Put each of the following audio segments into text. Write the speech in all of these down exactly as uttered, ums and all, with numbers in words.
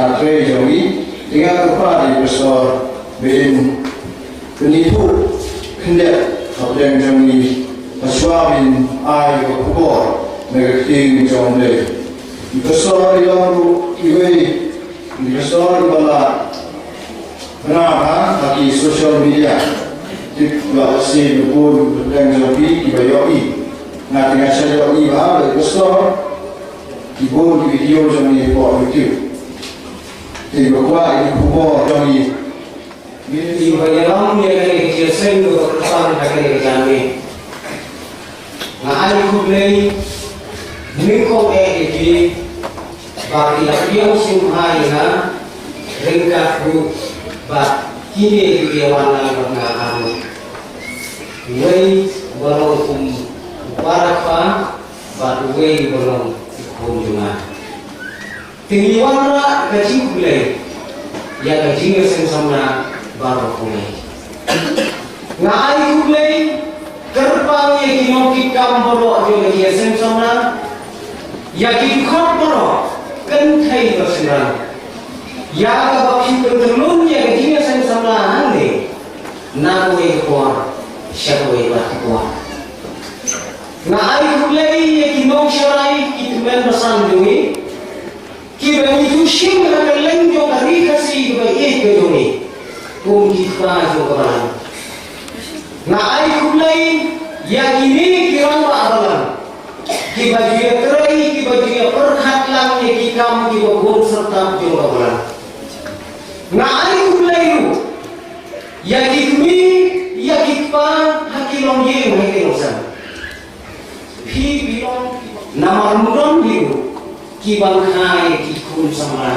Trei jong ngi, i nga kyrpad ïa i Pastor ba in pynithuh khyndiat hapdeng jong ngi, hashwa ban ai ka khubor na ka ktien jong U Blei. I Pastor i long ruh iwei, i Pastor iba la bna bha ha ki social media. Tip ba shisha bun hapdeng jong phi kiba ïohi. Nga te nga shu ïohi bha ba i Pastor ki bun ki video jong ngi hapoh YouTube. Te ba kwah ïa ki khubor jong ngi. Te ba ïalam ïa kane ka jingïaseng kaba kyrpang ha kane ka janmiet. Nga ai khublei nyngkong eh ïa ki ba ki la pdiang sngewbha ïa nga ryngkat ruh bad kine kiba ïawan lang bad nga. Uwei uba long kum u para kpa bad uwei uba long u khun jong nga. Te ngi wanrah ka jingkhublei ïa ka jingïaseng samla baroh kawei. Nga ai khublei kyrpang ïa ki nongkitkam baroh jong ka jingïaseng samla, ïa ki dkhot baroh kynthei bad shynrang, ïa kaba phi pyntylun ïa ka jingïaseng samla hangne na kawei ka por sha kawei pat ka por. Nga ai khublei ïa ki nongsharai, ki tymmen basan jong ngi, kiba ngi ju shim ha kylleng jong ka ri Khasi kaba ïeit ka jong ngi kum ki kpa jong ka balang. Nga ai khublei ïa kine ki rangbah balang kiba ju ïatrei, kiba ju ïapyrkhat lang ïa ki kam kiba bun syrtap jong ka balang. Nga ai khublei ruh ïa ki kmie, ïa ki kpa ha ki longïing, ha ki longsem. Phi bilong namar ym don hi ruh kiban kha ïa ki khun samla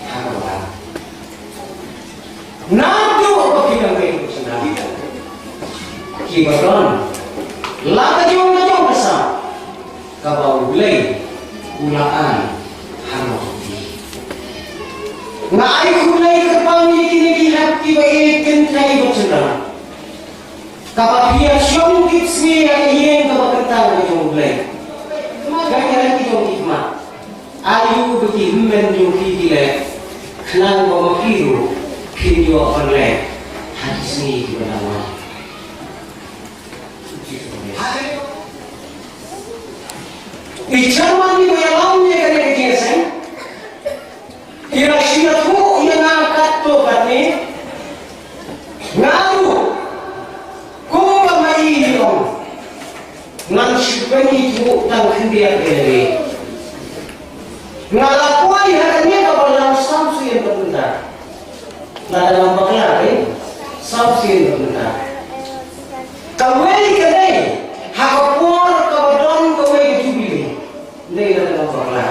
ha ka balang. Naduh ba phi dang dei khun samla, kiba don la ka jong ka jong ka sam kaba U Blei u la ai halor phi. Nga ai khublei kyrpang ïa kine ki hep kiba ïeit, kynthei bad shynrang, kaba phi ïa shong kit sngi ha ka ïing kaba kyntang ka jong U Blei. Ka ïa ki jong ki khmat, aïu ba ki hynmen jong phi ki leh, khnang ba ma phi ruh phin ïoh ban leh ha ki sngi kiba dang wan. I chairman iba ïalam ïa kane ka jingïaseng, i la shu ïathuh ïa nga katto katne. Nga ruh kumba ma i i ong, ngan shu pynithuh tang khyndiat ïa lade. Nga la poi ha kane ka balang saw sien bad mynta. Lada ngam bakla, eh, saw sien bad mynta. Kawei ka dei ha ka por kaba don kawei ka jubili. Dei lada ngam bakla.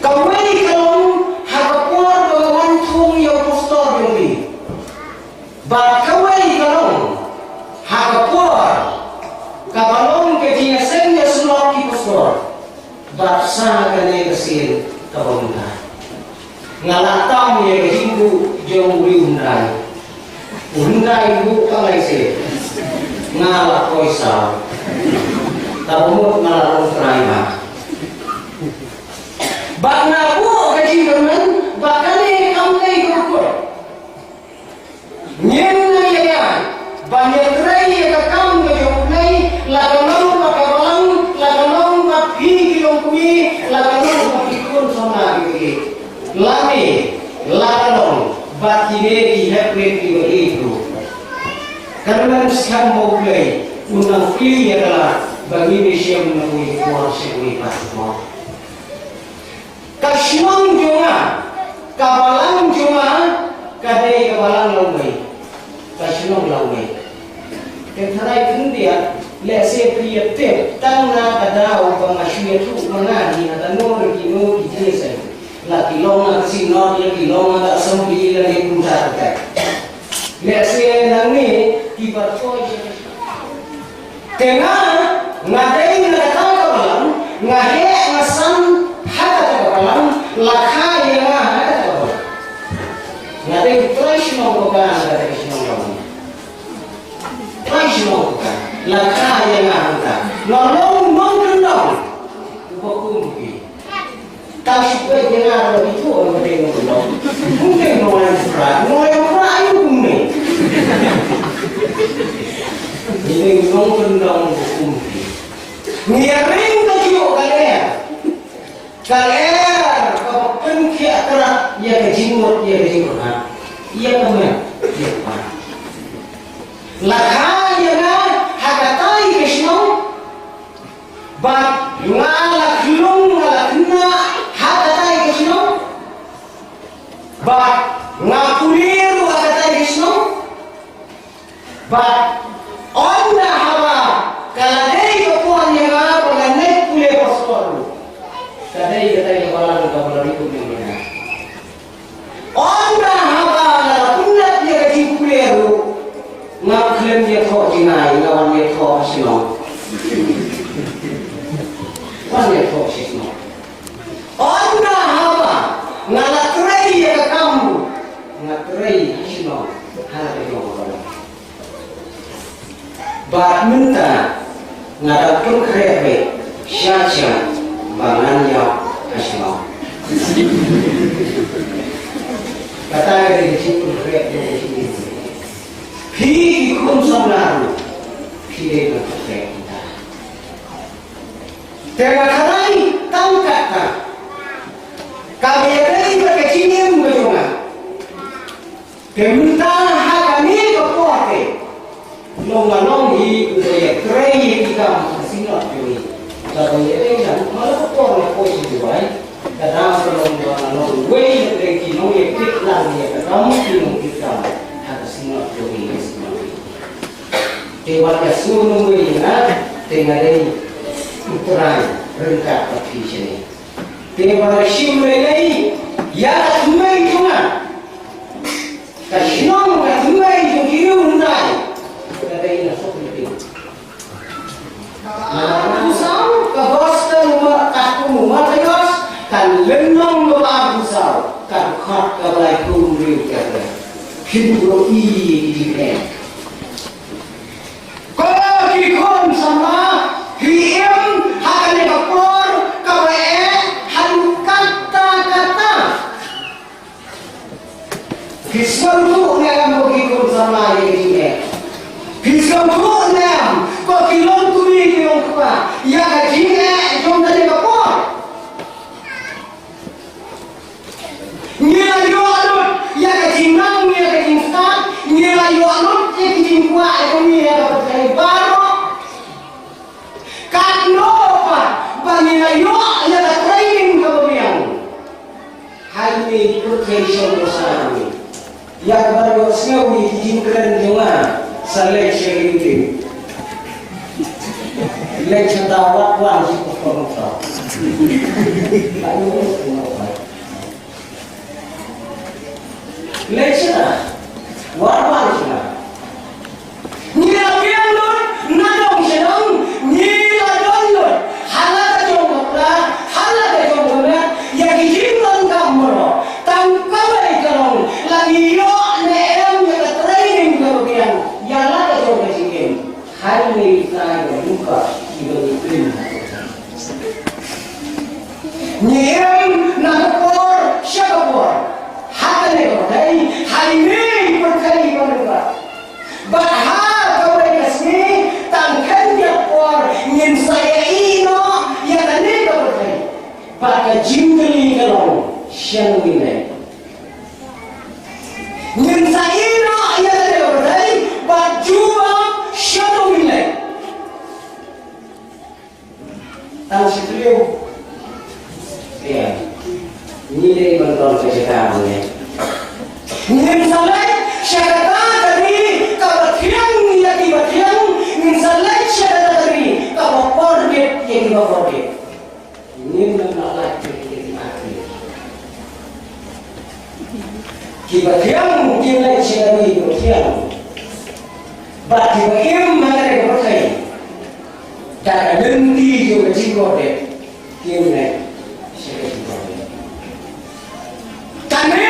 Kawei ka long ha ka por ba nga wan thung ïa u pastor jong ngi. Bad kawei ka long ha ka por kaba long ka jingïaseng ïasyllok ki pastor. Bad sa kane ka sien kaba mynta nga la tam ïa ka jingbuh jong u riew hyndai. U hyndai u buh ka lai sien, nga la poi saw. Kaba mut nga la long trai ma. Bad nga buh ka jingkyrmen ba kane kam dei ka kut. Ngin nang ïa ïa ban ïatrei ïa ka kam ka jong U Blei, la ka long bad ka balang, la ka long bad phi ki longkmie, la ka long bad ki khun samla kiba ïeit, lane la ka long bad kine ki heprit kiba ïeit ruh. Kyrmen skhem ba U Blei un nang plie ïa ka lad ba ngin ïashem na kawei ka por sha kawei pat ka por. Ka shnong jong nga, ka balang jong nga, ka dei ka balang Lawmei. Ka shnong Lawmei. Te tharai khyndiat, lehse phi ïa tip tang na ka daw ba nga shu ïathuh ma nga hi ha kano re kino ki jingïaseng. La ki long ha ka Synod, la ki long ha ka Assembly, la ki kumta kumta. Lehse nangne ki ba poi Te nga, nga dei na kata ka balang, nga heh nga san ha kata ka balang, la kha ïa nga ha kata ka balang. Nga dei u trai shnong ba kha na kata ka shnong balang. Trai shnong ba kha, la kha ïa nga ha kata. Nga long nongkyndong uba kum u phi. Tang shu peit ïa nga ruh ïathuh Kumne, kumne, kumne. Ngi dei nongkyndong kumne. Ngi ïaring kajuh ka lyer. Ka lyer kaba pynkhiah krad ïa ka jingmut, ïa ka jingpyrkhat, ïa ka met, ïa ka phad. La kha ïa nga ha katai ka shnong, bad nga la khlung, nga la khynnah ha katai ka shnong, bad nga pule ruh ha katai ka shnong. Bad ynda haba ka la dei ka por ïa nga ba ngan leit pule pastor ruh, ka dei katai ka balang kaba la ri pule ïa nga. Ynda haba nga la pyndep ïa ka jingpule ruh, ngam khlem ïathoh jingai, nga wan ïathoh sha shnong. Wan ïathoh sha shnong. Ynda haba nga la trei ïa ka kam ruh, nga trei ha shnong, ha la ka jong ka balang. Bad mynta nga dang pynkhreh beit sha sha ba ngan ïap ha shnong. Kata ka dei ka jingpynkhreh jong ka jingim. Phi ki khun samla ruh, phi dei ban pynkhreh kita. Te nga khalai tang kata. Kaba ïadei bad ka jingim ka jong nga. Te mynta ha kane ka por te, long nga long hi uba ïatrei ïa ki kam ha ka synod jong ngi. Kaba ïadei lang ma la ka por nga poi sha Dubai, ka dang ka long ba nga long uwei na ki nongïatiplang ïa ka kam, ki nongtip kam ha ka synod jong ngi, ka synod jong ngi. Te wat ïa sngewbha ïa nga, te nga dei u trai ryngkat bad phi shane. Te ba nga shim lei lei ïa ka thymmei jong nga, ka shnong, ka thymmei jong ki riew hyndai, ka dei na Sohkynting. Ka arphew saw, ka gospel u Mar-, katkum u Mathaios, ka lynnong kaba arphew saw, ka dkhot kaba laiphew hynriew, ka dei: Phin ïohi ïa ki jingeh. Ko ki khun samla, phi im ha kane ka por kaba eh haduh katta katta. Phi sngewthuh ne em ko ki khun samla ïa ka jingeh? Phi sngewthuh ne em ko ki longkmie ki longkpa ïa ka jingeh jong kane ka por? Ngi la ïoh lut ïa ka jingnang, ïa ka jingstad, ngi la ïoh lut ïa ki jingkwah jong ngi ïa ka pyrthei baroh. Katno pat ba ngi la ïoh ïa ka training kaba biang. Hai ngi pyrthei shong ko sa ngi. Ïa kaba ïohsngew ïa ki jingkren jong nga, sa leit sha ki meeting. Leit sha ta wat wan sha ka phone ta. Leit sha ta wat wan sha. Ngi la biang lut na dong sha dong, ngi la don lut ha la ka jong ka pla, ha la ka jong ka met, ïa ki jingdonkam baroh. Tang kawei ka long, la ngi ïoh ne em ïa ka training kaba biang ïa la ka jong ka jingim. Hai ngi trai ba muka kiba ngi pyn. Ngi im na ka por sha ka por ha kane ka pyrthei, hai ngi pyrthei ba muka. Bad ha kawei ka sngi tang khyndiat por ngin sa ïohi noh ïa kane ka pyrthei. Bad ka jingkylli ka long, shano ngin leit? Ngin sa ïohi noh ïa kane ka pyrthei bad jubab, shano ngin leit? Tang shi taïew. Ïa. Ngi dei ban don ka jaka ba ngi. Ngin sa leit sha kata ka ri kaba thiang ïa kiba thiang, ngin sa leit sha kata ka ri kaba kordit ïa kiba kordit. Ngin ym lah lait ïa ki ri. Kiba thiang kin leit sha ka ri kaba thiang. Bad kiba im ha kane ka pyrthei da ka lynti jong ka jingkordit, kin leit sha ka jingkordit. Kane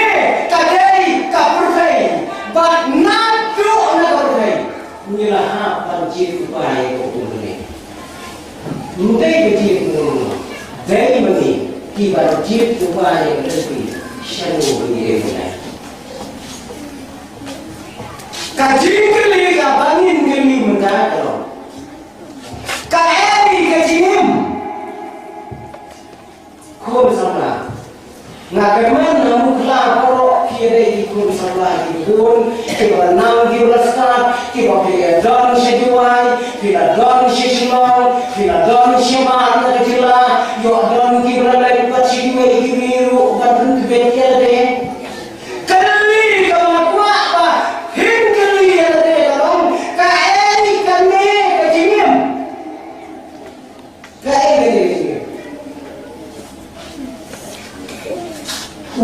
ka dei ka pyrthei, bad naduh na ka pyrthei ngi la hap ban jied u bai ïa ka umne. Ym dei ka jied u umne, dei ma ngi kiban jied u bai ïa ka lynti. Ka kyrmen ha Mukhla baroh phi ïadei ki khun samla ki khun, kiba nang kiba la stad, kiba phi la don sha Jowai, phi la don sha Shillong, phi la don sha mar na ka jylla, ïoh don kiba la leit bad sha kiwei kiwei ruh ban pyntbit ïa lade. Kane ka ma kwah ba phin kylli ïa lade ka long, kaei kane ka jingim. Kaei kane ka jingim.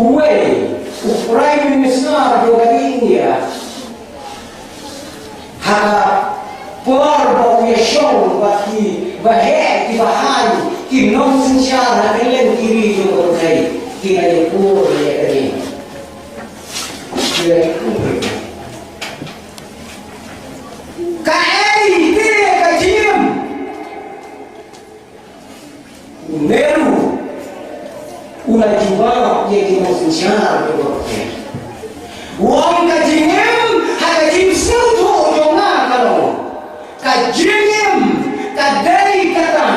Uwei u Prime Minister jong ka India, ha ka por ba u ïashong bad kiba heh kiba haiñ ki nongsynshar ha kylleng ki ri jong ka pyrthei, ki la ïakhun ïa kane. Ki la ïakhun. Kaei kane ka jingim. U Nehru u la jubab ïa ki nongsynshar kiba pher. U ong ka jingim ha ka jingsngewthuh jong nga ka long, ka jingim ka dei kata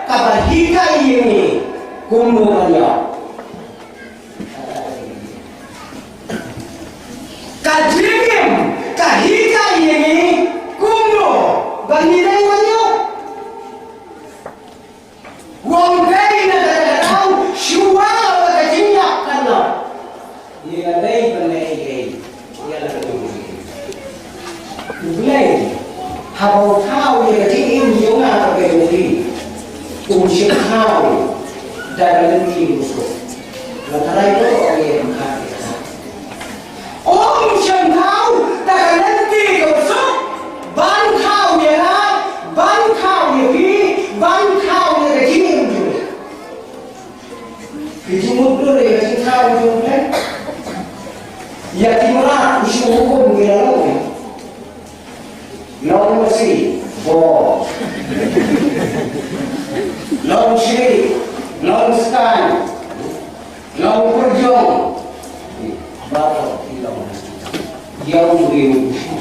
kaba hikai ïa ngi kumno ban ïap. Ka jingim ka hikai ïa ngi kumno ba ngi dei ban ïap. Wang dei na ka daw shuwa ba ka jingïap kan la. Ïa la dei ban leh ei ei ïa la ka jong U Blei haba u thaw ïa ka jingim jong nga kaba u ri, um shym thaw da ka lynti ba suk. La tharai ko ïa ka. Um shym thaw da ka lynti ba suk ban thaw ïa nga, ban thaw ïa phi, ban thaw ïa ka jingim jong ngi. Phi ju mutdur ïa ka jingthaw jong U Blei? Ïa ki mrad u shu hukum ïa la long. Long masi, bo. Long shri, long stan, long pyrjong. Baroh ki long. Ïa u briew u shu.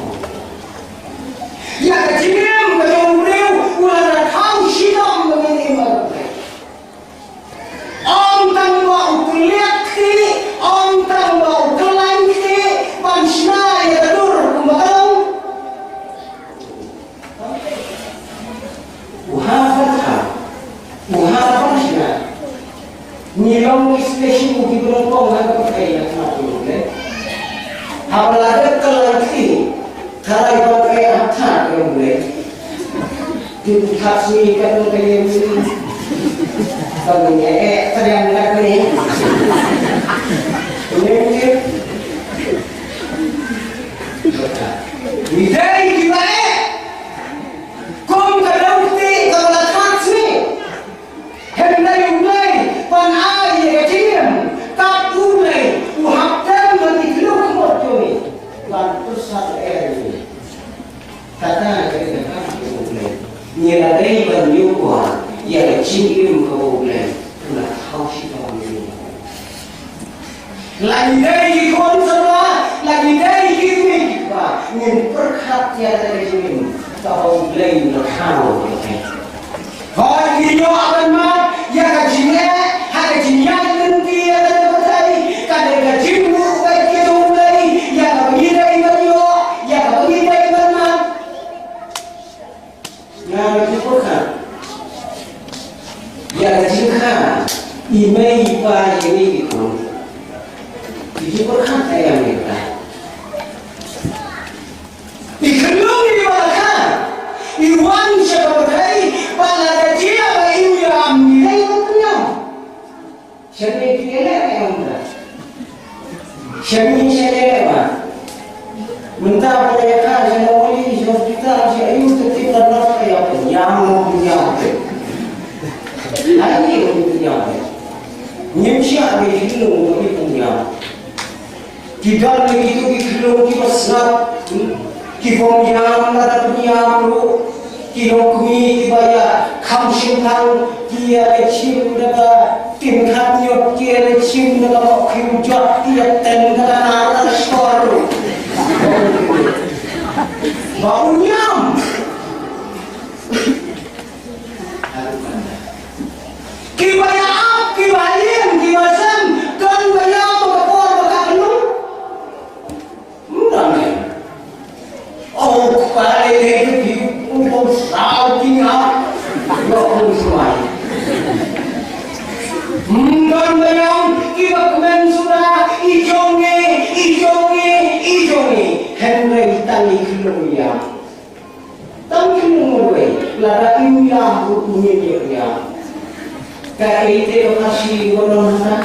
Ïa ka jingim ka jong u briew u la thaw shitom mynnin i mar. Ym tang ba u kylliat kti, ym tang ba u khlaiñ kti ban shna ïa ka dur kumba ka long. U ha ban thaw, u ha ban shna. Ngi long ki station kiba nyngkong ha ka pyrthei na ka pyrthei. Haba la dep khlaiñ kti, tharai ban pyrshah ha ka pyrthei. Ki pyrshah sni ka nong ka ïeng sni. Ka nong ïa eh, ka ïeng ka nong. Ngi dei kiba eh. Kum ka dang ti ka la khat sni. Hynrei U Blei pan ai ïa ka jingim, kat U Blei u hap tem ban i khluk mot jong ngi. Ban pyrshah eh ngi. Kata ka dei ka kam jong U Blei. Ngi la dei ban ïoh ïa ka jingim kaba U Blei u la thaw shitom ïa ngi. La ngi dei ki khun samla, la ngi dei ki kmie ki kpa, ngin pyrkhat ïa kata ka jingim kaba U Blei u la thaw ïa ngi. Hooid, ngi ïoh ban mad ïa ka jingeh ha ka jingïaid lynti ïa kata ka pyrthei, ka dei ka jingmut beit ka jong U Blei ïa kaba ngi dei ban ïoh, ïa kaba ngi dei ban mad. Nga la ju pyrkhat ïa ka jingkha i mei i pa ïa ngi ki khun. Ki ju pyrkhat ïa ngi ka. I khyllung iba la kha, i wan sha ka pyrthei, ba la ka jia ba i u ïa am i dei ban pynïap. Shane phi ïaleh ïa u mynta. Shane shane ma. Mynta ba la ïa kha sha Nongoli, sha hospital, sha aïu te tip ba nurse ka ïa pynïam, pynïam te. Ai ni u pynïam te. Ngim shah ba i khyllung ba i pynïam. Ki don kito ki khyllung kiba sngap, hmm? Ki bym ïam lada pynïam ruh, ki nongkmie kiba ïa kham shynrang, ki ïa leit shim da ka tin khatñiot, ki ïa leit shim da ka mawkhlieh jot, ki ïa ten da ka nar da ka shkor ruh. Ba un ïam. Kiba ïa ap, kiba ïeng, kiba sem, don ba ïa Ka ite ka pasi ko nong hana.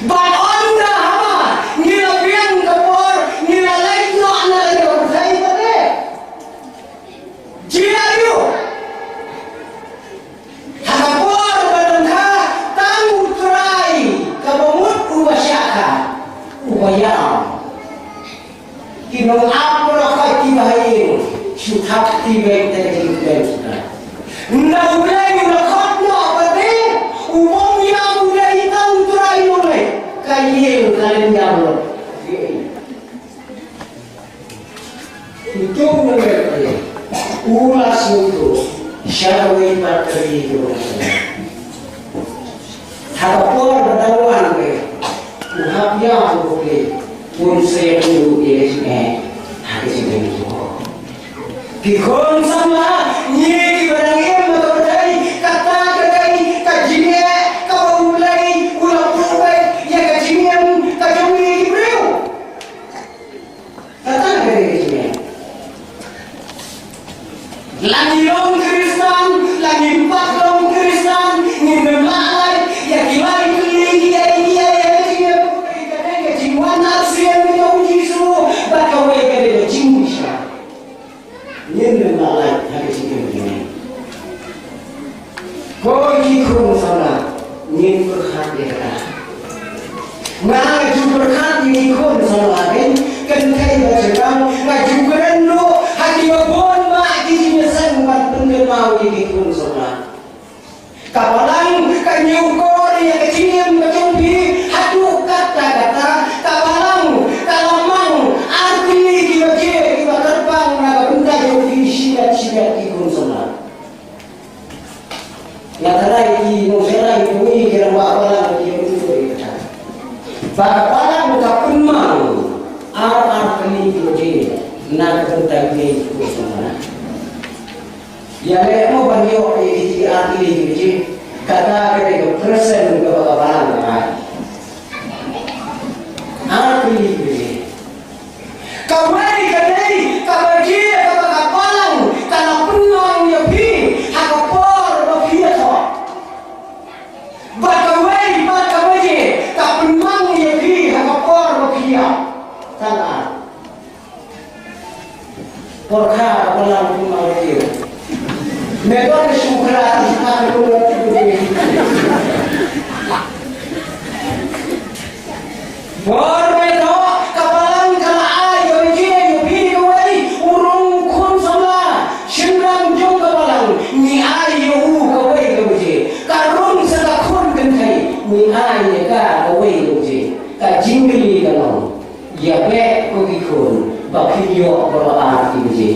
Ba ong da haba ngi la biang ka por ngi la leit noh na ka pyrthei pate. Jia ïu. Ha ka por ba dang kha tang U Trai kaba mut uba shah kha uba ïam. Ki nong ap baroh ki ba ha ïing shu thap ti beit da ka jingkmen sha. Ynda U Blei u la khot noh bad te u bym ïam U Blei tang U Trai U Blei ka ïing ka lynñiam lut. Uto u nongwei u la sngewthuh sha kawei pat ka ri ka ba ha ka por ba dang wan ka u hap ïa u Blei un sa ïakynduh ïa ka jingeh ha ka jingim jong u. Ki khun samla ngi ki ba dang im ha ka pyrthei kata ka dei ka jingeh kaba U Blei u la pynbeit ïa ka jingim ka jong ngi ki briew. Kata ka dei ka jingeh. La ngi long Khristan, la ngim pat long Khristan, ngim lah lait ïa ki lai tylli ki ei ki ei ïa ka jingeh. Ka dei ka jingwan arsien ka jong U Jisu bad kawei ka dei ka jingbishar. Ngim lah lait ha ka jingeh. Ko ki khun samla ngin pyrkhat ïa kata. Nga ju pyrkhat ïa ki khun samla ngin kynthei ba jyrngam nga ju kren ruh ha ki ba bun ba ki jingïaseng ban pynkynmaw ïa ki khun samla. Ka balang ka ñiewkor ïa ka jingim ka jong phi haduh katta katta. Ka balang ka la mang ar tylli ki baje ki ba kyrpang na ka bynta jong phi shimet shimet ki khun samla. Nga tharai ki nongshakri ki nongïalam ba balang ki ïa utu ïa kata. Ba ka balang ka pynmang ar ar kane ki baje na ka bynta ki nongshakri. Ïa leh mo ban ïoh ïa ki ar kane ki baje. Kata ka dei ka present kaba ka balang ka ai. Ar kane ki baje. Kawei ka dei ka baje kaba ka balang ka la pynmang ïa phi ha ka por ba phi ïathoh. Bad kawei pat ka baje ka pynmang ïa phi ha ka por ba phi ïap. Tang ar. Por kha ka balang pynmang ïa phi. Me don shu kra ti shu kra ti shu kra ti shu kra. Bor me doh ka balang ka la ai ïa u je ïa phi kawei u rung khun samla. Shynrang jong ka balang ngi ai ïa u kawei ka baje. Ka rung sa ka khun kynthei ngi ai ïa ka kawei ka baje. Ka jingkylli ka long ïa beh ko ki khun ba phin ïoh baroh ar ki baje.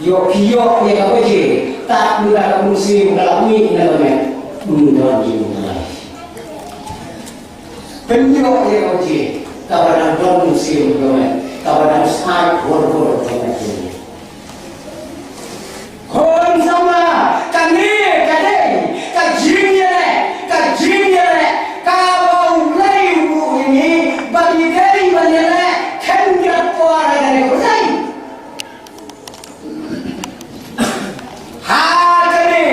Ïoh phi ïoh ïa ka baje, tap ynda ka mynsiem ka la mih na ka met, ym don jingmyntoi. Pynïoh ïa ka baje, kaba dang don mynsiem ka met, kaba dang sngap hor hor ka met. Khun samla, kane ka dei ka jingïaleh, ka jingïaleh kaba U Blei u buh ïa ngi ba ngi dei ban ïaleh khyndiat por ha kane ka pyrthei. Ha kane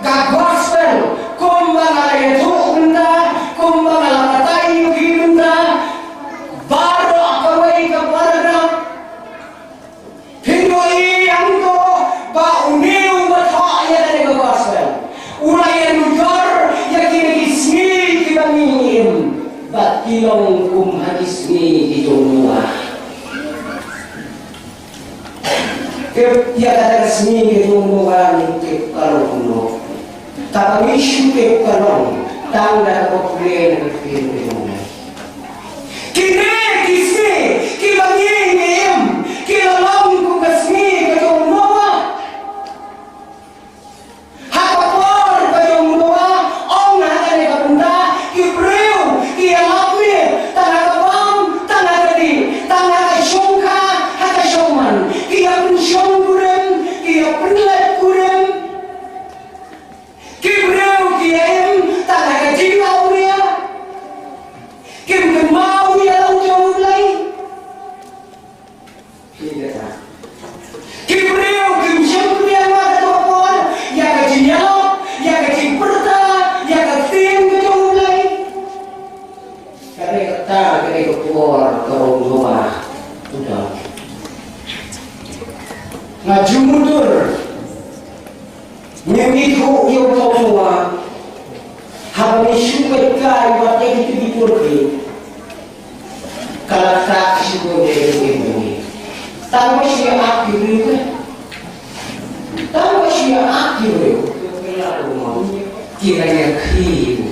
ka gospel, kumba nga la ïathuh mynta, kumba nga la batai ïa phi mynta, baroh kawei ka paragraph, phin ïohi hangto ba une uba thoh ïa kane ka gospel u la ïanujor ïa kine ki sngi kiba ngi im, ba ki long kum ha ki sngi ki jong Noah. Tip ïa kata ka sngi ka jong u Noah, ngin tip ka long kumno. Kaba ngi shu tip ka long tang da kaba pule na ka ktien ka jong u. Kine ki sngi kiba ngi ngi im ki la long kum ka sngi ka jong u Noah. Ha ka por ka jong u Noah, ong ha kane ka bynta, ki briew ki ïalap miet tang ha ka bam, tang ha ka dih, tang ha ka shongkha, ha ka shongman, ki ïa pynshong kurim, ki ïa pynlait kurim. Ki briew ki ïa im tang ha ka jinglawria. Kim kynmaw ïa la u Por ka ong Noah u don. Nga jumur dur. Ngi mih ïa u Noah. Haba ngi shu peit kai wat ïa kito ki por ki. Ka la kah shu dur ïa kito ki por ki. Tang ba shu ïa ap ki briew. Tang ba shu ïa ap ki briew. Ki la ïa khie.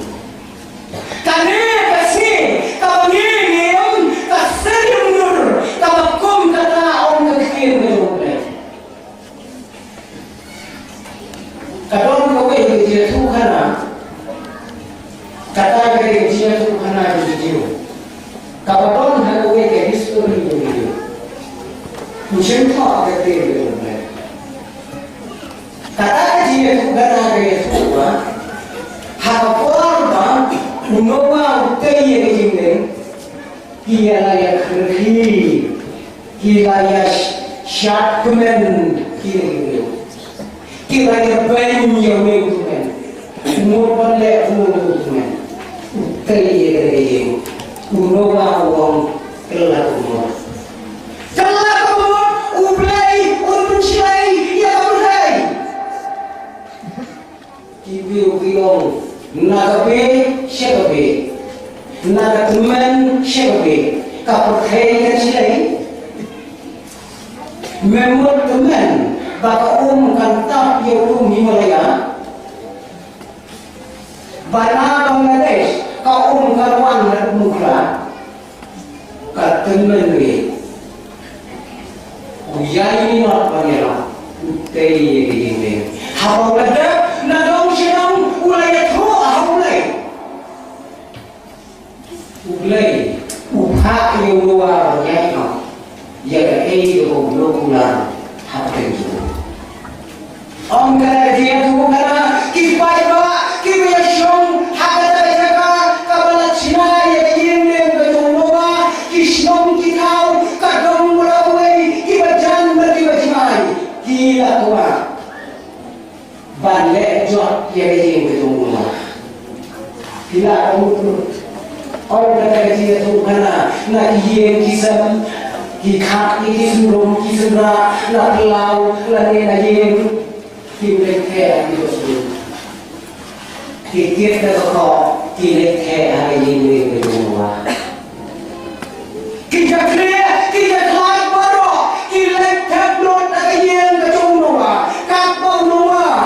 Kane ka sngi kaba ngi ngim ka syriem dur kaba kum kata ong ka ktien ka jong U Blei. Ka don kawei ka jingïathuhkhana. Kata ka dei ka jingïathuhkhana jong ki Jiw. Kaba don ha kawei ka histori jong ki Jiw. Ngi sngewthuh ka ktien ka jong U Blei. Kata ka jingïathuhkhana ka ïathuh ba ha ka por ba u Noah u tei ïa ka jingdeng, ki la ïa kyrkhi, ki la ïa sh- shad kmen, ki la ïa, ki la ïa beiñ ïa une u tymmen. Mut ban leh kumno u tymmen? U tei ïa ka ïing. U Noah u ong, kylla ka mot. Kylla ka mot, U Blei un pynshlei ïa ka pyrthei. Ki briew ki ong, na ka bei sha ka bei, na ka tymmen sha ka bei, ka pyrthei kan shlei. Me mut tymmen ba ka um kan tap ïa u lum Himalaya. Ba na Bangladesh ka um ka wan na Mukla. Ka tymmen ngi u ïai minot ban ïarap u tei ïa ka ïing lei. Haba u la dep na dong sha dong u la ïathuh ha U Blei. U Blei u phah ïa u Noah ban ïai ap ïa kaei kaba u la kular hapdeng jong u. Ong kata ka jingïathuhkhana, ki paidbah kiba ïashong ha kata ka jaka kaba la shna ïa ka ïing lei ka jong u Noah, ki shnong ki thaw, ka dong baroh kawei, kiba jan bad kiba jngai, ki la kwah ban leh jot ïa ka ïing ka jong u Noah. Ki la ong, ong kata ka jingïathuhkhana, na ki ïing ki sem, ki khat ïa ki syndon ki synrah, na phyllaw lane na ïing, kim leit theh ha ki dohsning. Ki kit da ka khoh, ki leit theh ha ka ïing ka jong u Noah. Ki jakhlia, ki jakhlad baroh ki leit thep lut ha ka ïing ka jong u Noah. Katba u Noah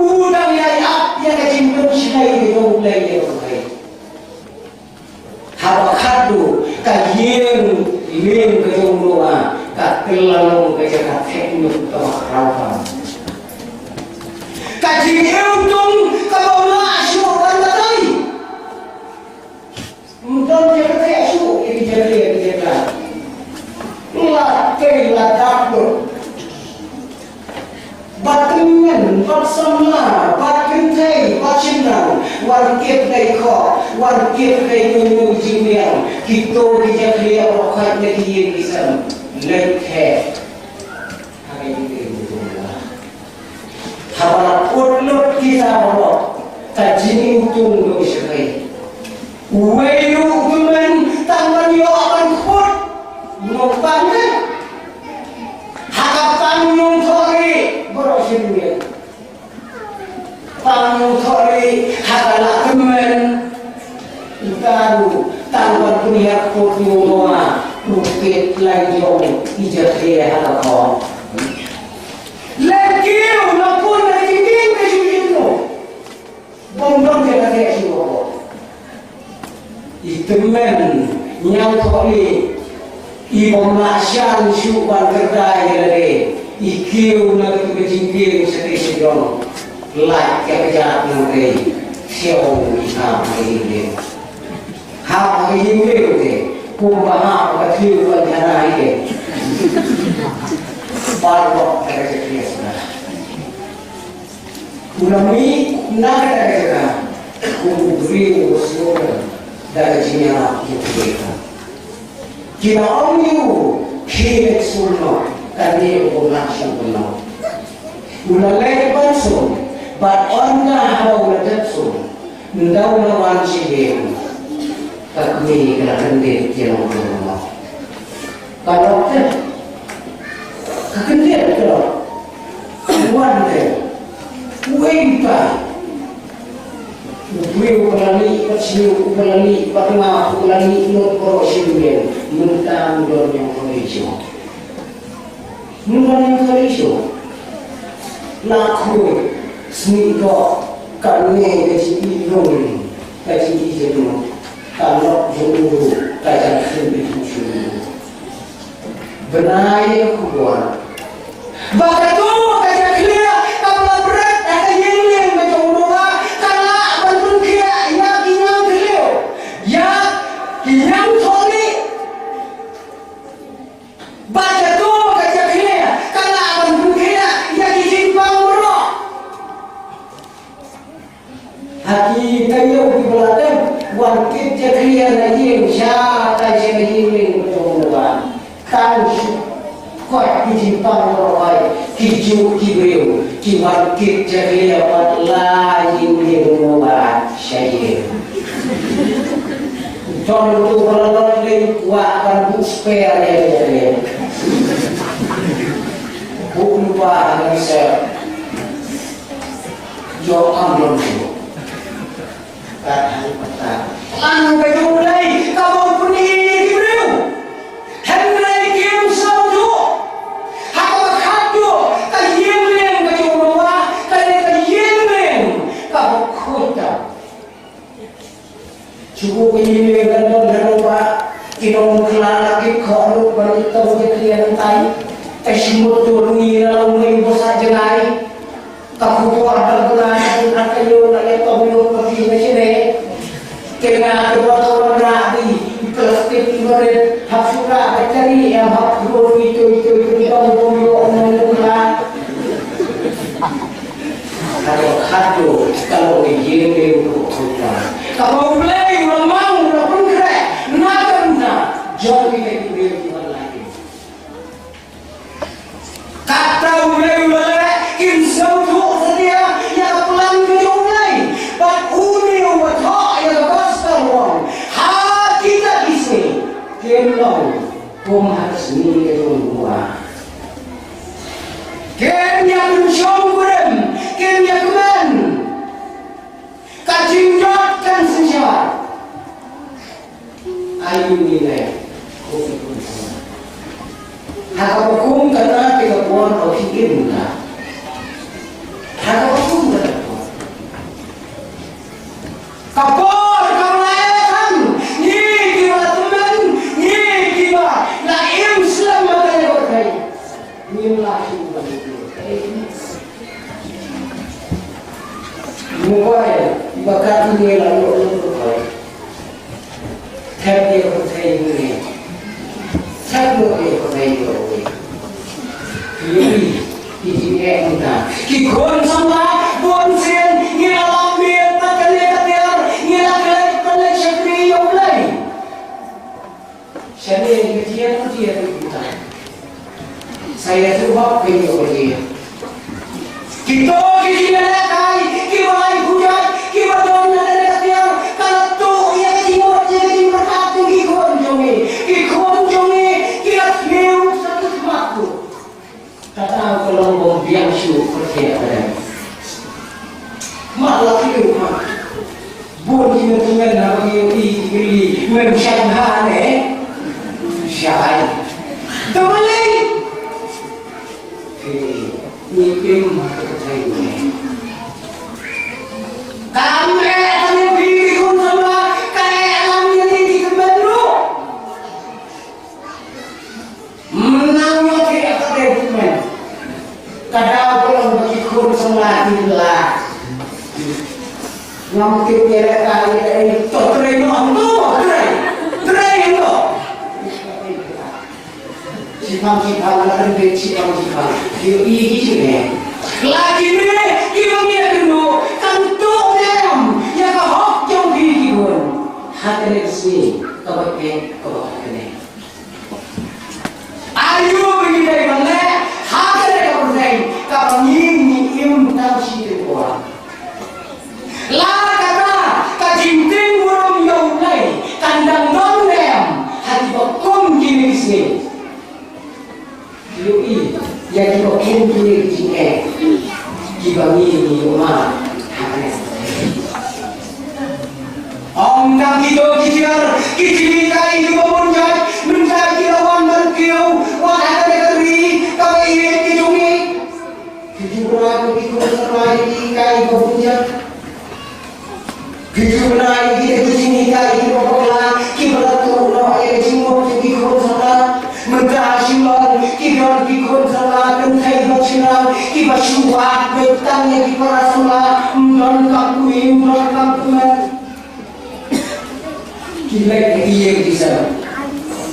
u dang ïai ap ïa ka jingpynshlei ka jong U Blei ïa ka pyrthei. Haba khatduh ka ïing lei ka jong u Noah ka kylla long ka jaka theh ñiuh kaba khraw tam. Ka jingïewtung kaba ym lah shuh ban batai. Ym don jaka theh shuh ïa ki jaka, ïa ki jaka. La tei la dap lut. Bad tymmen, bad samla, bad kynthei, bad shynrang, wan kit dei khoh, wan kit dei nongñiuh jingbiang, kito ki jakhlia baroh khat na ki ïing ki sem, leit theh ha ka ïing ka jong u Noah. Haba la put lut kita baroh, ka jingïewtung dang shakri. Uwei ruh u tymmen tang ban ïoh ban khot, u nongpang ne. Ha ka pang nongthoh rieh baroh shi nongïalam. Pang nongthoh rieh ha ka la tymmen. Uta ruh tang ban pynhiar khot ïa u Noah, u peit lai jong i jakhlia ha ka khong. Lehkiew na pun na jingim ka jingim no. Bym don jaka theh shuh. I tymmen ñiangthohlieh, i bym lah shan shuh ban kyrda ïa lade, i kiew na katu ka jingkieng shatei shajrong. Lait ïa ka jaka nangtei, thew i hap ha ka ïing lei. Hap ha ka ïing lei te, kumba hap ha ka thew ban khana hi te. Baroh ka jaka theh shuh. U la mih na kata ka jaka kum u briew uba sngewbha da ka jingïarap ïa u Blei. Ki la ong ïa u, khie leit sum noh, kane u bym lah shuh ban noh. U la leit ban sum, bad ynda haba u la dep sum, ynda u la wan sha ïing, Ka kmie ka la kyndit ïa la u nongmah. Ka lok te, ka kyndit ka lok. Wan te, uei utai? U briew uba la lih bad sniew, uba la lih bad nga, uba la lih lut baroh shi ïing, mynta u don ïa u khlei shuh. Mynta ïa u khlei shuh. La khuid, snieh doh, kane ka jingïaleh, ka jingïaleh. Ka lok jong u, ka jingïaleh jong u. Bnai ïa ka khubor. Ba kato ka jakhlia kaba la bret ha ka ïing lieng ka jong u Noah ka lah ban pynkhiah ïa ki ñiangthliew, ïa ki ñiangthohlieh. Ba kato ka jakhlia ka lah ban pynkhiah ïa ki jingpang baroh. Ha ki taïew kiba la dep, wan kit jakhlia na ïing, shatai sha ïing lieng ka jong u Noah. Tang shu koit ki jingpang baroh, ki juh ki briew, ki wan kit jakhlia pat la ïing lieng u Noah sha ïing. Don uto uba la leit leit kwah ban buh spare ïa jakhlia. Buh lypa ha ka reserve. Ïoh kam don shuh. Kat hangta. Plan ka jong U Blei kaba u pyni ïa ki briew. Hynrei kim sngewthuh. Ha kaba khatduh ka ïing lieng ka jong u Noah ka dei ka ïing lieng kaba khuid tam. Shu buh ïa ine i lyngkha don ha nongba, ki nongkylla la kit khoh lut ban ïatong jakhlia nangtai. Te shu mut dur ngi na long ngi bsa jngai. Ka khubor ka bnai ka bun ha ka ïew la ïatong lut ba ki na shane. Ki nga ki ba to wan rah di plastik i barit hap shu rah ka jari em hap dur ngi tui tui tui tong bom ïoh nongkylla. Ka dei khadduh ka long ïing lieng u Kpa. Kaba U Blei u la mang u la pynkhreh na ka bynta jong kine ki briew kiba la ïing. Kata U Blei u la leh kim sngewthuh satia ïa ka plan ka jong U Blei. Bad une uba thoh ïa ka gospel u ong ha kita ki sngi kin long kum ha ka sngi ka jong u Noah. Kin ïa pynshong kurim, kin ïa kmen. Ka jingjot kan synshar. Aïu ngi leh. Ha kaba kum kata te ka por ba ki im ka. Ha kaba kum kata ka por. Ka por ka la ïaid, ngi kiba la tymmen, ngi kiba la im slem ha kane ka pyrthei. Ngim lah shuh ban ïoh. Mobile, ba ka ine la ïoh lut mobile. Thep ïa ka pyrthei ine. Thep lut ïa ka pyrthei ine. Ki ïohi ki jingeh mynta. Ki khun samla bun sien ngi la lap miet bad kane ka tiar, ngi la klet bad leit shakri ïa U Blei. Shane ka jia ka jia ka jia. Sa ïathuh hok ka ïoh ka jia. Kito ki jingïalehkai kiba lai khujat kiba don na kane ka tiar ka la tuh ïa ka jingmut ïa ka jingpyrkhat jong ki khun jong ngi. Ki khun jong ngi ki la thliew sa ki khmat tu. Kata ka long bym biang shuh pyrthei ka dei. Mat la ki u mat. Bun ki mynta ngan haba ngi ïohi ki kylli mem shait bha ne. Shait. Te balei? Ngi im ha ka pyrthei ne. Kam eh tang ïa phi ki khun samla, ka eh lang ïa ngi ki kmen ruh. Mynta ngi ïoh ïa ka dei kmen. Ka daw ka long ba ki khun samla ki la. Ngam tip ïa ka ïa ka ei to trei noh, to trei. Trei noh. Shipang shipang la kan dei shipang shipang. Ïohi ki jingeh. La kine kiba ngi ïakynduh kan tuh ne em ïa ka hok jong phi ki khun. Ha kane ka sngi kaba eh kaba ha kane. Aïu ba ngi dei ban leh ha kane ka pyrthei kaba ngi ngi im tang shi te por. La kata ka jingtieng burom ïa U Blei kan da Ki jingeh kiba ngi ngi ïoh mad ha kane. Ong tang kito ki jinghikai kiba bun jait mynta ki la wan ban kiew wat ha kane ka ri kaba ïeit ki jong ngi. Ki jinghikai kiba bun jait. Ki ju bnai ïa kita ki jinghikai kiba bakla kiba la tuh noh ïa ka jingmut jong ki khun samla. Mynta ha Shillong ki don ki khun samla kynthei bad shynrang kiba shu wad beit tang ïa ki para samla. Ym don kam poi, ym don kam poi. Ki leit ïa ki ïing ki sem.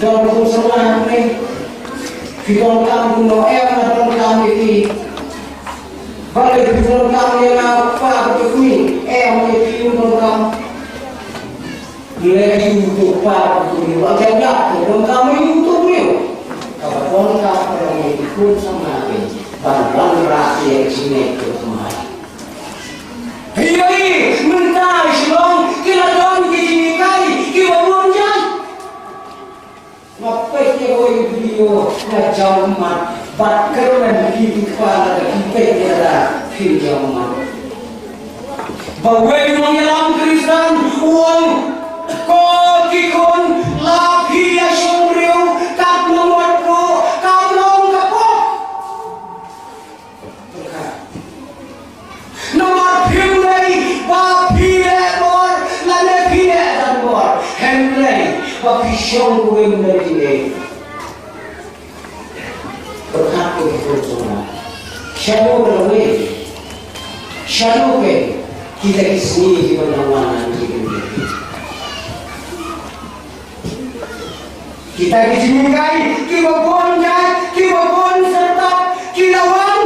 Don khun samla hangne. Ki don kam kumno em, la don kam ïa ki. Balei phi donkam ïa nga, pa, ka tu kmie? Em, ïa phi donkam. Lei ïa u tu pa, ka tu kmie, ba jam ïa phi donkam ïa u tu kmie. Kaba donkam ka long ïa ki khun samla phi ban wanrah ïa ka jingngeit ka thymmai. Hynrei mynta Shillong ki la don ki jinghikai kiba bun jait. Nga peit ïa kawei ka video, nga jaw ummat bad kyrmen, ki kpa lada ki peit ïa lada phin jaw ummat. Ba wei u nongïalam Khristan u ong, ko ki khun, la phi ïashong briew kat nongwad ruh, kam long ka pop. Namar phim lei ba phi leh bor lane phi leh dan bor, hynrei ba phi shong kawei na kawei. Pyrkhat ko ki khun jong nga. Shano ka lawei? Shano ka kita ki sngi kiba nang wan na ki sngi? Kita ki jinghikai kiba bun jait, kiba bun syrtap ki la wan.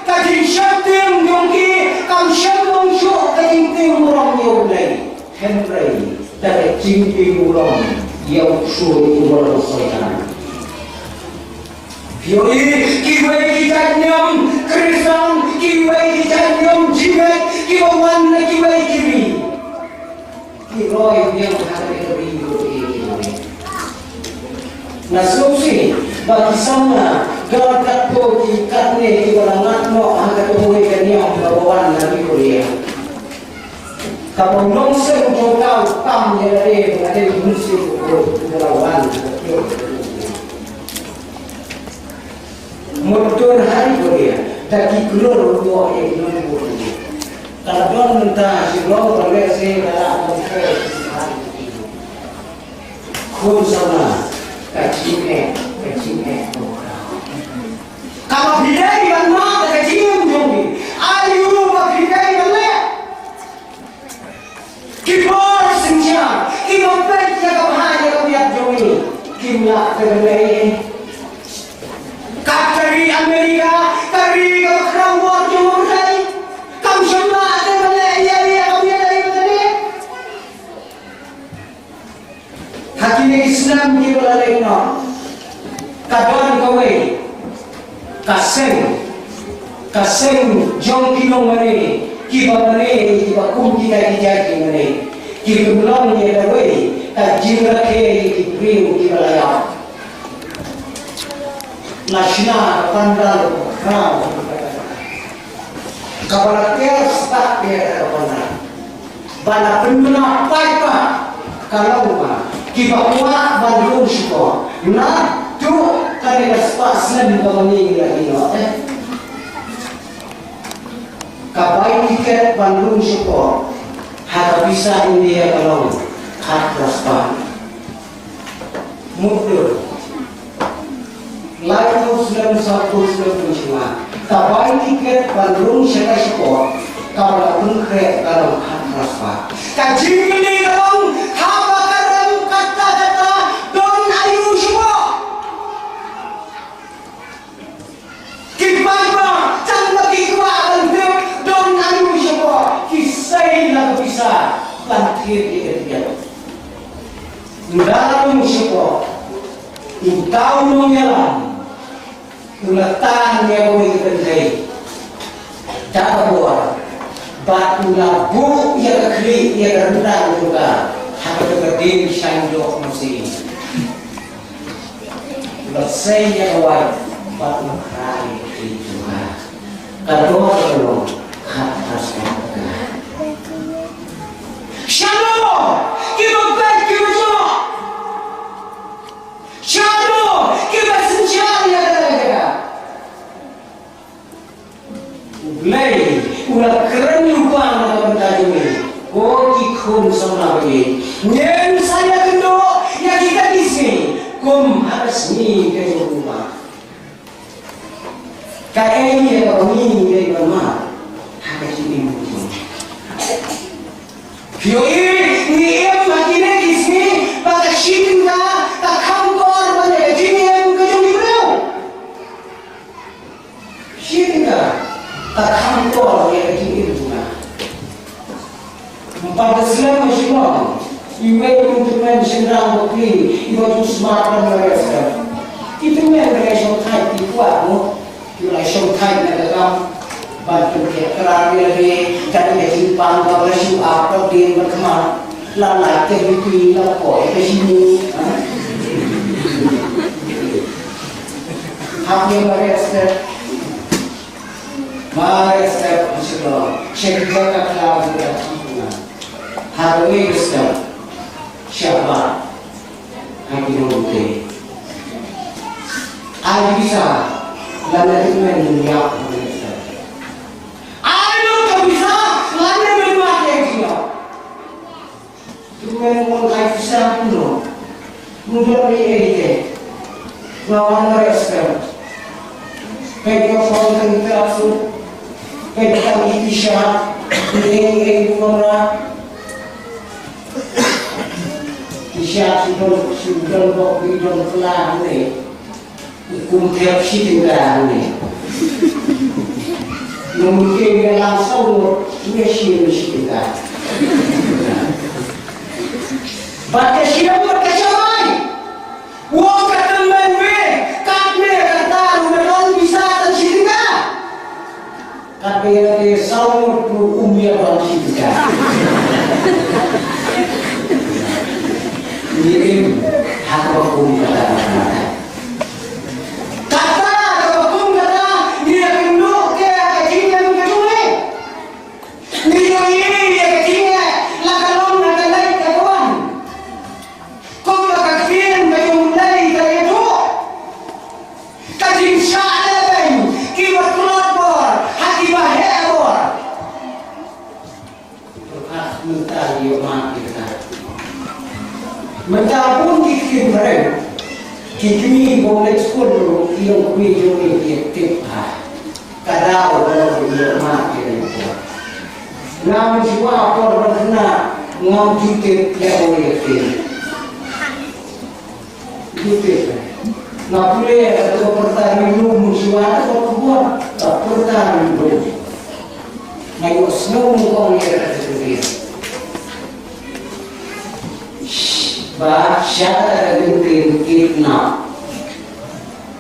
Ka jingsheptieng jong ki kam shym long shuh ka jingtieng burom ïa U Blei, hynrei da ka jingtieng burom ïa u ksuid uba long Soitan. Phi ïohi kiwei ki jait niam Khristan, kiwei ki jait niam jingngeit kiba wan na kiwei ki ri. Ki roi biang ha kane ka ri, ki roi biang. Nga sngewsih ba ki samla don katto ki katne kiba la ngat noh ha kato kawei ka niam kaba wan na Victoria. Kaba u nongseng jong ka u tam ïa lade ba lade u mynsiem u briew uba la wan ha kato. Mut don ha ri Korea da ki klur ruh ïa ki nongbud. Ka la don mynta ha Shillong, ba lehse ka la don. Khun samla, ka jingeh, ka jingeh. Kaba phi dei ban mad da ka jingim jong phi. Aïu ba phi dei ban leh? Ki bor synshar kiba peit ïa ka bha ïa ka miat jong ngi kim lah te ban leh ei. Kat ka ri Amerika, ka ri kaba khraw bor jong U Blei, kam shym lah te ban leh ei ïa ka miat ei ba leh. Ha kine ki snem kiba la leit noh, ka don kawei ka seng, ka seng jong ki nongmane, kiba mane, kiba kum kita ki jait ki mane, ki pynlong ïa kawei ka jingrakhe ïa ki briew kiba la ïap. La shna ka pandal khraw, kaba la ker stad ïa ka pandal. Ba la pynbna paidbah ka long ba kiba kwah ban rung shkor. Naduh kane ka spah snem kaba ngi la ïoh eh, ka bai tiket ban rung shkor ha ka pisa India ka long khatphra spah. Mutdur. Laiphew snem, sawphew snem mynshuwa, ka bai tiket ban rung sha ka spah kaba la pynkhreh ka long khatphra spah. Ka jingkylli ka long, haba ka rem katta katta, don aïu shapoh? Ki paidbah tang ba ki kwah ban tip don aïu shapoh, ki sei la ka pisa ban thied ïa ka tiket. Ynda la rung shapoh, uta u nongïalam u la tan ïa kawei ka kynthei da ka bor bad u la buh ïa ka khlieh ïa ka ryndang jong ka ha kata ka ding shaiñ doh masi. U la sei ïa ka wait. Ka dor ka long khat ka sdang ka. Shano kiba beit kiba jop? Shano kiba synshar ïa kata ka jaka? U Blei u la kren lypa na ka bynta jong ngi. Ko ki khun samla ba ïeit, ngin sa ïakynduh ïa kita ki sngi kum ha ka sngi ka jong u Umar. Kaei kaba ngi dei ban mad ha ka jingim jong ngi? Phi ïohi, ngi im ha kine ki sngi ba ka shi tyngka ka kham kor ban ïa ka jingim ka jong ki briew. Shi tyngka ka kham kor ïa ka jingim jong nga. Ym pat da slem shuh mo. Iwei i tymmen shynrang bapli iba ju smat ban ïa ka step. Ki tymmen ba ïa shong thait ki kwah mo. Ki la shong thait na ka kam ban pynkhiah krar ïa lade, kat ïa ka jingpang ba la shu ap ka dien ba khmat. La lait ka hipi, la poi ka shini. Ha? Hap ïa mareh step. Mareh step ha Shillong. Sha ki jaka khlaw jong ka jingpang. Ha kawei ka step. Shabar. Ha ki nongtei. Ai pisa lane tymmen ïap ha ka step. Ai lut ka pisa lane men mat ïa ki ïap. Tymmen mon ai pisa kumno? Kumno ei ei te? Nga wan mareh step. Peit nga pon tang trap su. Peit tang i pisa. Ei ei kumno? Ki shah shu don, shu don bok, ki don kylla hangne. U kum thiap shi tyngka hangne. Nong ke ïa lang saw ngut, ïa shi shi tyngka. Bad ka shilliang bad ka shamai. Wok ka tymmen wei, katne kata ruh ka don pisa tang shi tyngka. Katne te saw ngut ruh um ïa ban shi tyngka. Ngi im ha kaba kum kata. Kata kaba kum kata, ngi ïakynduh te ha ka jingim ka jong ngi. Ngi ïohi ïa ka jingeh la ka long ha ka leit ka wan. Kumba ka ktien ka jong U Blei ka ïathuh. Ka jingshah lehbeiñ kiba tlot bor ha kiba heh bor. Pyrkhat mynta ïoh mad ïa kata. Mynta bun ki ktien phareng. Ki kmie ba leit skul ruh ki longkmie jong ngi ki tip ha. Ka daw ba ngi ïoh mad ïa kata. Ngam shuwa por ban khynnah ngam ju tip ïa kawei ka ktien. Nga pule ka pyrta ri lum shuwa ka khubor ka pyrta ri lum. Nga ïoh sngew kong ïa ka pyrta. Ba sha ka pyrta kidnap.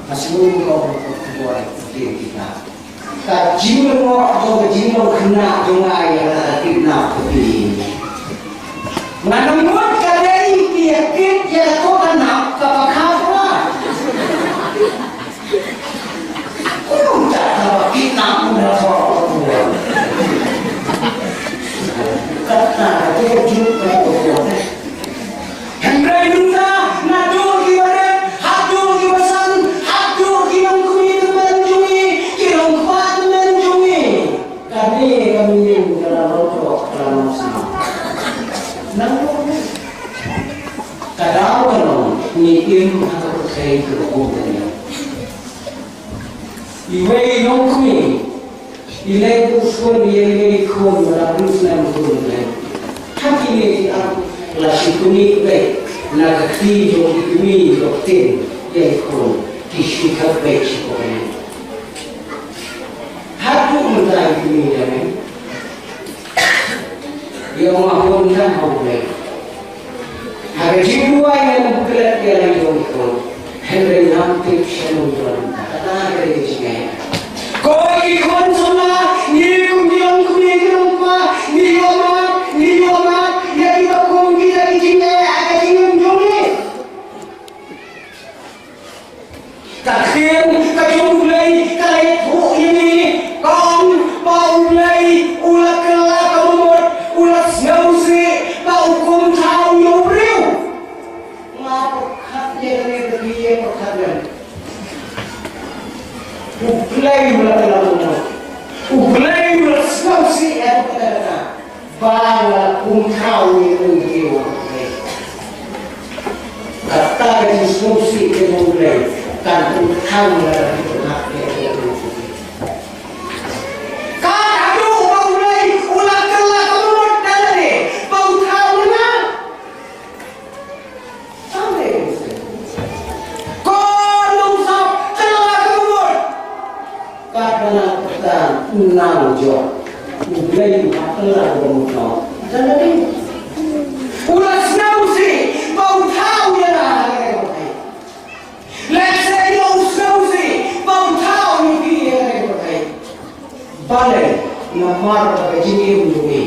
Nga sngew kong ka khubor kidnap. Ka jinglyngngoh jong ka jinglong khynnah jong nga ïa ka kidnap ka phi. Nga nang mut ka dei ki ïa kit ïa ka to ka nap ka pa kha pha. Kumno ka ba kidnap kumno ka ba kumno. Kata ka to ka jut ka to ka. Hynrei mynta naduh kiba rit haduh kiba san, haduh ki nongkmie tymmen jong ngi, ki nongkpa tymmen jong ngi, kane ka mynnin ka la rot ka la nang snam. Nangno? Ka daw ka long ngi im ha ka pyrthei kaba kum kane. Iwei i nongkmie i leit u khun ïa iwei i khun ba la pynslem khun ne. Ha kine ki artylli ki la shu kynnoh beit na ka kti jong ki kmie jong ktien ïa i khun ki shu thep beit sha kane. Haduh mynta i kmie ïa me. Ïa ma hon na ha u Blei. Ha ka jingduwai ngan buh klet ïa la jong i khun. Hynrei ngam tip sha u Blei. Kata ka dei ka jingngeit. Ko i khun samla, ngi kum ki longkmie ki longkpa, ngi ïoh mad, ngi ïoh mad ïa kiba kum kita ki jingeh ha ka jingim jong ngi. Ka ktien ka jong Blei u la kylla kumno? U Blei u la sngewsih ïa kata kata. Ba nga la pynpaw ïa u Blei. Kata ka jingsngewsih jong u Blei kan pynpaw ïa u Blei. Ka haduh ba u Blei u la kylla ka mut da lade ba u thaw ïa nga. Ko nong sap, kylla ka mut. Ka kane ka nang jong u Blei u hap kylla ka mut noh. Jan lade u la sngewsih ba u thaw ïa nga ha kane ka pyrthei. Lehse ïa u sngewsih ba u thaw ïa phi ha kane ka pyrthei. Balei? Namar ba ka jingim jong ngi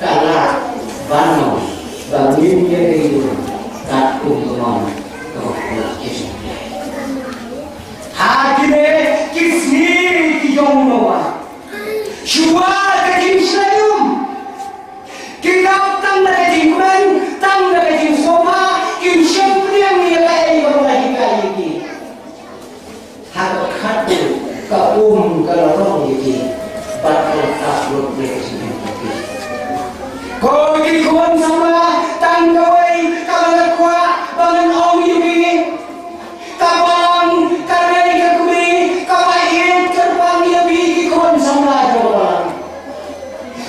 ka lah ban long ba ngin ïadei bad katkum ka mon kaba khuid ka jong U Blei. Ha kine ki sngi ki jong u Noah, shuwa ka jingshlei um, ki dap tang da ka jingkmen, tang da ka jingsngewbha, kim shym pdiang ïa kaei kaba la hikai ïa ki. Ha ka khatduh ka um ka la rong ïa ki bad ka la tap lut ïa ka jingim jong ki. Ko ki khun samla, tang kawei kaba nga kwah ba ngan ong ïa phi. Ka balang, ka rei ka kmie kaba ïeit kyrpang ïa phi ki khun samla jong ka balang.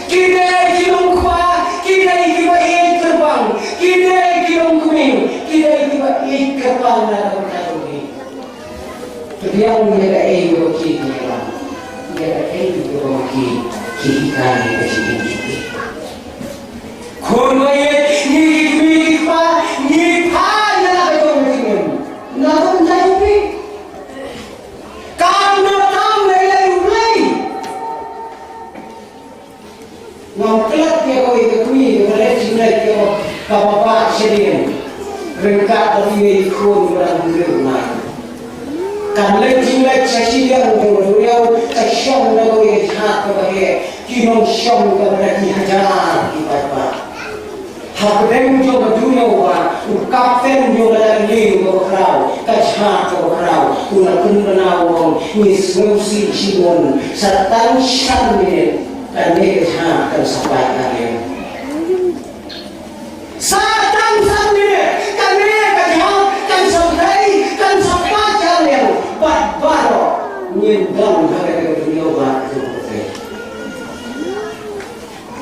Ki dei ki nongkpa, ki dei kiba ïeit kyrpang, ki dei ki nongkmie, ki dei kiba ïeit kyrpang na ka bynta jong phi. Pdiang ïa kaei kaba ki ïalam, ïa kaei kaba ki, ki hikai ïa ka jingim jong ki. Khun ba ïeit, ngi ki kmie ki kpa ngi phai na la ka jong ka jingim. Na ka bynta jong phi. Kam da tam lei lei U Blei. Ngam klet ïa kawei ka kmie kaba leit jingleit ïa kaba bah shadien. Ryngkat bad kiwei ki khun ba dang hynriew bnai. Kan leit jingleit sha shiliang jong ka duriaw, ka shong da kawei ka jhat kaba heh, ki nongshong kaba da ki hajar ki paidbah. Hapdeng jong ka duriaw ba u kapten jong ka lieng kaba khraw, ka jhat kaba khraw, u la pynbna u ong, ngi sngewsih shibun, sa tang san minit kane ka jhat kan sa pait ar liang. Sa tang san minit kane ka jhat kan sa pait, kan sa pait ar liang. Bad baroh ngin don ha kane ka duriaw ba ka jong ka pyrthei.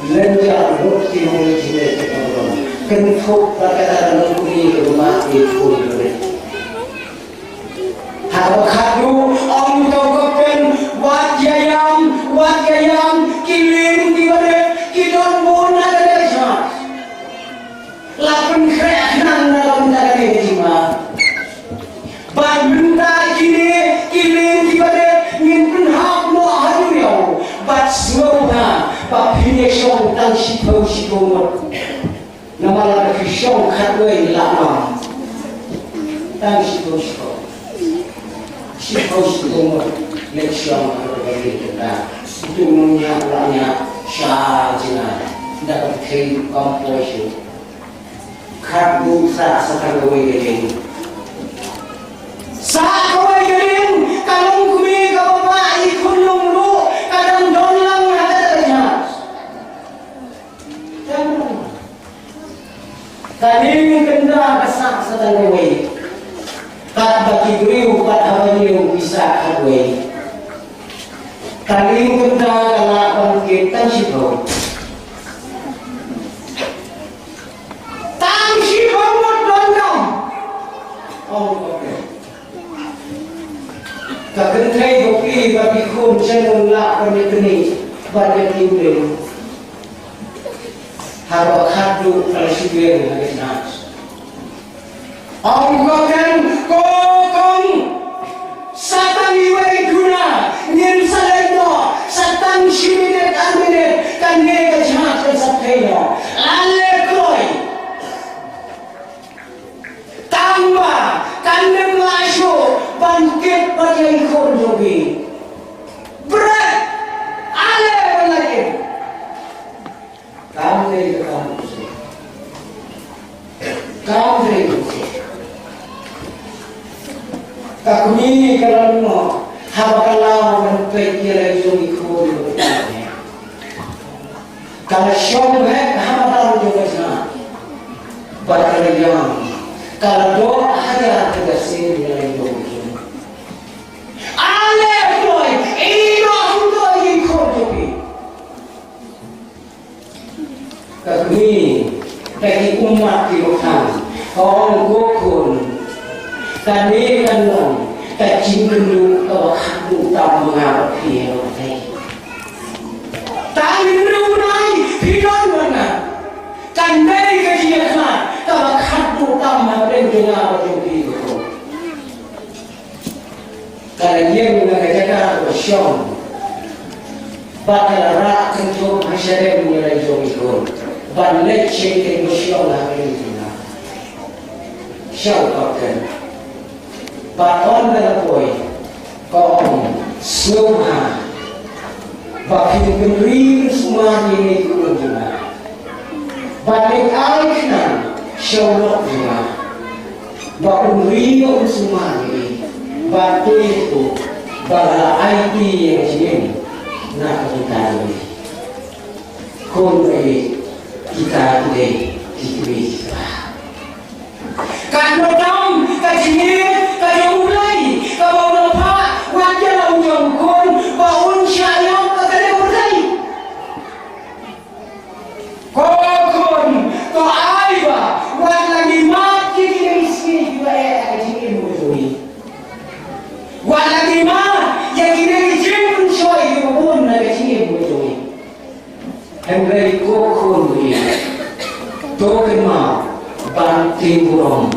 Lynjah lut ki nongjngoh ki nongkyndong. Kynthup bad kata ka nongkmie kaba mad ïa ki khun. Ha kaba khatduh ong uta u kapten, wat ïa ïam, wat ïa ïam, ki lieng kiba rit ki don bun ha kane ka jhat. La pynkhreh khnang na ka bynta kane ka jingma. Bad mynta kine ki lieng kiba rit ngin pynhap noh ha duriaw. Bad sngewbha ba phin ïa shong tang shiphew shiphew ngut. Namar lada phi shong khatwei la ym. Tang shiphew shiphew. Shiphew shiphew ngut leit shong ha kata ka lieng kata. Utu u nongñiah u la ñiah sha jngai. Da ka pyrthei kam poi shuh. Khatduh sah sa tang kawei ka lieng. Sah kawei ka lieng, ka longkmie kaba bah i khunlung ruh ka dang don lang ha kata ka jhat. Ka lieng kynda ka sah sa tang kawei. Katba ki briew pat haba ñiew ki sah khatwei. Ka lieng kynda ka lah ban kit tang shiphew. Tang shiphew ngut donkam. Ong u kapten. Ka kynthei bapli bad ki khun sha ngun lah ban ïa knieh bad ïa knieh. Haba khatduh ka la shu biang ha ka jngai. Ong u kapten, ko kong, sa tang iwei i duna, ngin sa leit noh, sa tang shi minit ar minit, kane ka jngai kan sa thei noh. Ale kloi. Tangba kan ym lah shuh ban kit pat ïa i khun jong phi. Bret, ale ban leit. Kam dei ka kam u Jisu. Kam dei u Jisu. Ka kmie ka la lyngngoh. Haba ka law ban peit ïa la jong i khun, ka la shong beit ha madan jong ka jngai. Bad ka la ïam, ka la doh hajar hajar sien ïa la jong i khun. Ale kloi, ïehnoh shuh ïa i khun jong phi. Ka kmie, ka ki ummat ki ba khang, ka ong, ko khun, kane kan long ka jingkynduh kaba khatduh tam ma nga bad phi ha kane ka pyrthei. Tang hynriew bnai phi don bad nga. Kan dei ka jingïakhlad kaba khatduh tam hapdeng jong nga bad jong phi, ko khun. Ka la ïeng na ka jaka kaba shong, bad ka la rah kynthup ha shadem ïa la jong i khun, ban leit sha ïing, ka shong ha ïing jong nga. Shong pat ka, bad ynda ka la poi, ka ong, sngewbha ba phin pynri sumar ïa i khun jong nga. Bad leit ai khnang sha u lok jong nga, ba un ri, un sumar ïa i, bad to ïathuh ba la aiti ïa ka jingim na ka bynta jong i. Khun, ïa kita ki dei ki kmie kiba, katno tam ka jingïeit ka jong U Blei kaba u la phah wat ïa la u jong u khun ba un shah ïap ha kane ka pyrthei. Ko khun, to ai ba wat la ngi mad ïa kine ki sngi kiba eh ha ka jingim ka jong ngi. Wat la ngi mad ïa kine ki jingpynshoi kiba bun ha ka jingim ka jong ngi. Hynrei ko khun, to kynmaw ban tieng burom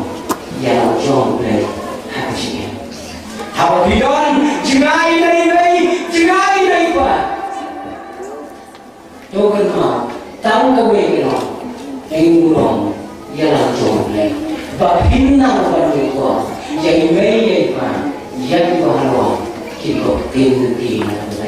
ïa la u jong U Blei ha ka jingim. Haba phi don jngai na i mei, jngai na i pa, to kynmaw tang kawei ka long, tieng burom ïa la u jong U Blei, ba phin nang ban ïakor ïa i mei ïa i pa, ïa kiba halor, kin ïoh ktien lynti na ka